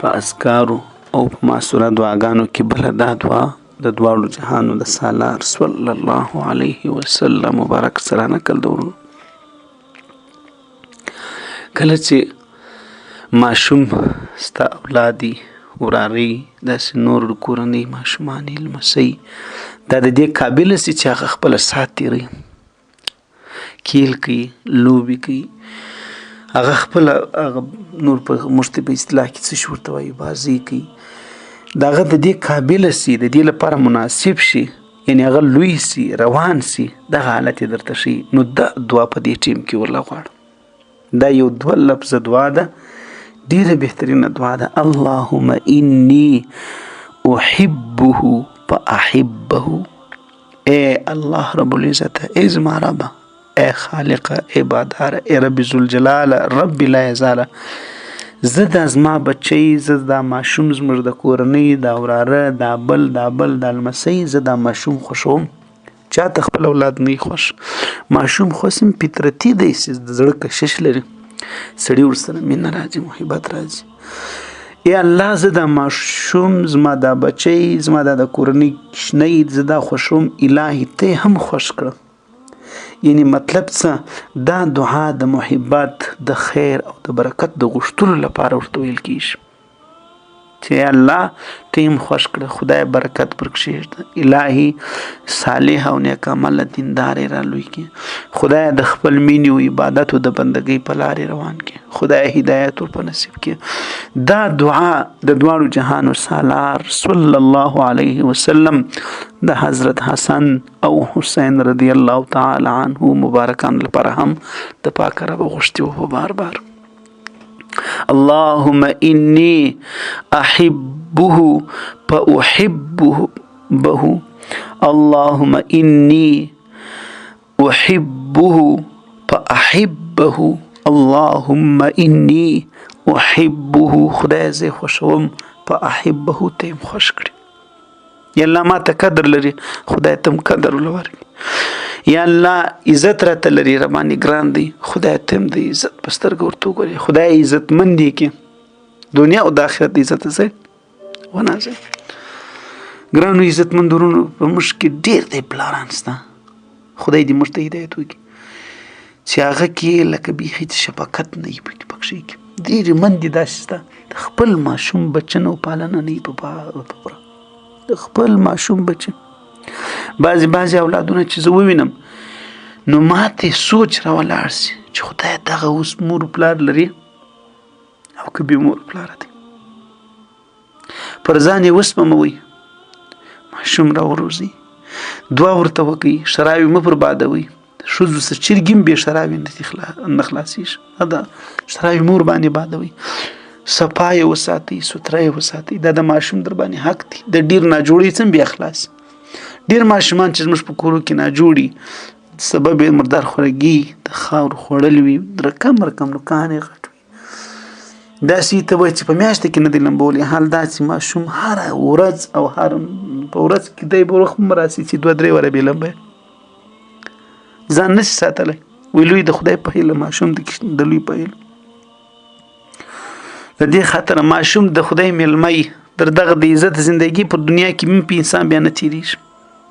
په اذکارو او په معصوره دعاګانو کې بله دا دعا د دواړو جهانو د سالار صلی الله علیه وسلم مبارک سره نقل د ورونو. کله چې ماشوم ستا اولادي وراري داسې نور د کورنۍ ماشومان یې لمسوي، دا د دې قابل سي چې هغه خپله سات تېروي، کیل کوي، لوبې کوي، هغه خپله هغه نور په موږ ته په اصطلاح کې څه شي ورته وایي، بازۍ کوي. د هغه د دې قابل سي، د دې لپاره مناسب شي، یعنې هغه لوی سي، روان سي، دغه حالت یې درته ښیي. نو دا دعا په دې ټیم کې ورله غواړم. دا یو دوه لفظه دعا ده، ډیره بهترینه دعا ده. اللهم انی احبه فاحبه. اے الله رب العزت، اے زما رب، اے خالقه، اے بادار، اے رب ذوالجلال، رب لا یزاله، زه دا زما بچی، زه دا ماشوم زموږ د کورنۍ دا وراره، دا بل، دا بل، دا لمسی، زه دا ماشوم خوښوم. چاته خپل اولاد نه خوښ؟ ماشوم خوسم فطرتي دی چې د زړه کشش لري، سړي ورسره مینه راځي، محبت راځي. ای الله، زه دا ماشوم، زما دا بچی، زما دا د کورنۍ کوچنی، زه دا خوښوم، الهي ته هم خوښ کړه. یعنی مطلب څه؟ دا دعا د محبت، د خیر او د برکت د غوښتلو لپاره ورته ویل کیږي چې الله ته هم خوښ کړه، خدای برکت پر کښېږده، الهي صالح او نیک عمله دیندار یې رالوی کړي، خدای د خپل مینې او عبادت او د بندګۍ په لار یې روان کړي، خدای هدایت ور په نصیب کړي. دا دعا د دواړو جهانو سالار صلی الله علیه وسلم د حضرت حسن او حسین رضی الله تعالی عنه مبارکان لپاره هم د پاک رب غوښتي وو په بار بار. اللهم انی احبه فاحبه به، اللهم انی احبه فاحبه، اللهم انی احبه، خدای زه خوښوم، فاحبه ته هم خوښ کړي. یا الله ما ته قدر لري، خدای ته هم قدر ولورکړي. یا الله عزت راته لري، را باندې ګران دی، خدای ته هم د عزت په سترګه ورته وګوري، خدای عزتمند دی کې دنیا او د آخرت عزت ځای ونازوي. ګرانو عزتمند ورونو، په موږ کې ډېر دی پلاران سته، خدای دې موږ ته هدایت وکړي چې هغه کې لکه بیخي چې شفقت نه وي پکې پکښې کې. ډېرې مندې داسې شته د خپل ماشوم بچنه او پالنه نه وي په پوره، د خپل ماشوم بچی. بعضې بعضې اولادونه چې زه ووینم نو ماته سوچ راولاړ سي چې خدای دغه اوس مور پلار لري او که بې مور پلار دی، پر ځان یې وسپموئ، ماشوم راوروزئ، دعا ورته وکړئ، شراوې مه پر بادوئ. ښځو څه چرګې هم بې شراوې نه خلاصېږي، دا شراوې مه ورباندې بادوئ، صفا یې وساتئ، سوتره یې وساتئ. دا د ماشوم در باندې حق دی. د ډېر ناجوړۍ څخه بیا خلاص. ډېر ماشومان چې زموږ په کورو کې ناجوړي، سبب یې مردار خورګي، د خاورو خوړل وي، رقم رقم نوکان یې غټ وي، داسې ته وایي چې په میاشت کې نه دی لمبولی. حال دا چې ماشوم هره ورځ او هر په ورځ کې دی به وخت هم راسي چې دوه درې واره بې لمبوي، ځان نه شي ساتلی. وی لوی د خدای په هیله، ماشوم د لوی په هیله. د دې خاطر ماشوم د خدای میلمه وي، در دغه د عزت زندگی په دنیا کې مې په انسان بیا نه تېرېږي.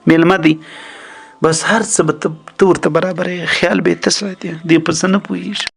میلمه دی، بس هر څه به ته ورته برابرې، خیال به یې ته ساتې، دی په څه نه پوهېږي.